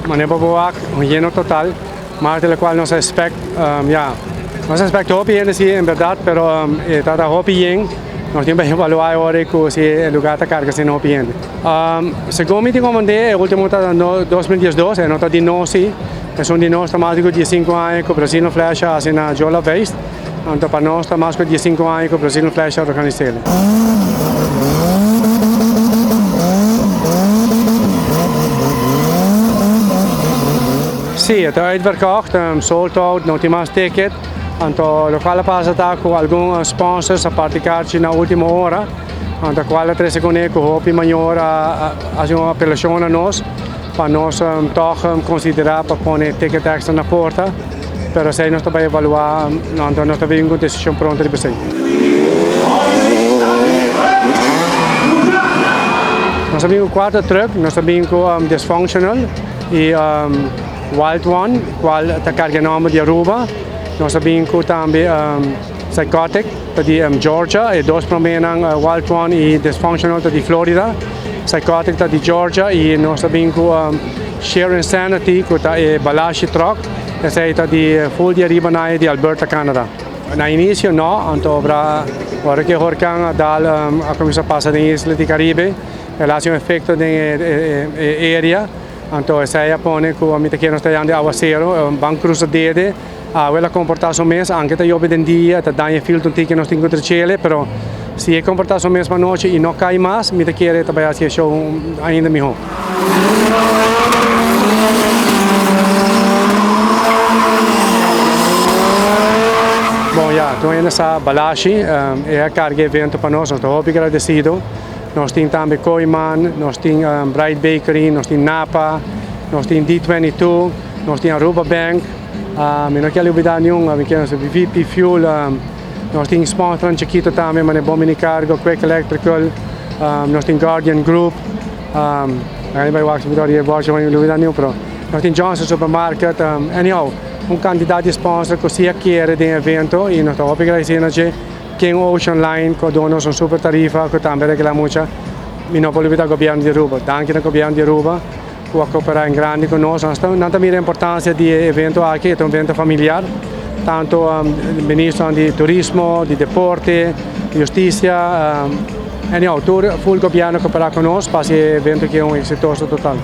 Manera bo por wak, un yeno total, mas di locual nos a expect. Ya, nos a expect hopi hende si en berdad, pero e ta hopi yen. Nos tin pa evalua e ora cu si e lugar ta carga asina hopi hende. Segun mi tin comprende, e ultimo ta na 2012, e no ta di nos si. Esun di nos ta mas di cu 15 aña cu Brazilian Flash a haci na Jola Feest. Anto pa nos ta mas cu 15 aña cu Brazilian Flash a organis'el. Sí, e ta uitverkocht, sold out, no tin mas ticket. Anto locual a pasa ta cu algun sponsors a parti carchi na ultimo ora, anto cual a trece cune cu hopi mayor a haci un apelacion na nos pa nos toch considera pa pone ticket extra na porta, pero esey nos ta bay evalua, anto nos ta bin cu un decision pronto riba esey. Nos a bin cu cuatro truck, nos a bin cu Dysfunctional y Wild One, cual ta carga e nomber di Aruba. Nos a bin cu tambe Psychotic, ta di Georgia. E dos promenan, Wild One y Dysfunctional, ta di Florida. Psychotic ta di Georgia y nos a bin cu Sheer Insanity, cu ta e Balashi truck. Esey ta di full di ariba na e di Alberta, Canada. Na inicio no, anto ora ora cu e horcan a dal a cuminsa pasa den isla di Caribe, el a haci un efecto den e area. Anto esei a pone ku mi ta kere nos ta yanda di awasero, ban krusa dede, awe el a komportá su mes, anke ta yobe den dia, ta daña e filter un tiki nos tin ku trechele, pero si e komportá su mes anochi i no kai mas, mi ta kere ta bai hasi e show ainda mihó. Bon ya, tur hende sa Balashi, e a karga e evento pa nos, nos ta hopi gradesido. Nos tin tambe Kooiman, nos tin Bright Bakery, nos tin Napa, nos tin D22, nos tin Aruba Bank, mi no kier lubida niun, mi kier VP Fuel, nos tin sponsornan chikito tambe manera Bon Mini Cargo, Quick Electrical, nos tin Guardian Group, mi bai wak si mi ta lubida niun pero nos tin Johnson Supermarket, anyhow un cantidad di sponsor cu si a kere den e evento y nos ta hopi agradecido na dje. King Ocean Line cu a duna nos un super tarifa cu tambe regla mucha. Mi no por olbida Gobierno di Aruba. Danki na Gobierno di Aruba cu a coopera en grandi cu nos. Nan ta mira e importancia di e evento aki, e ta un evento familiar. Tanto Ministernan di Turismo, di Deporte, di Husticia, anyhow tur full Gobierno a coopera cu nos pa haci e evento aki un exitoso total.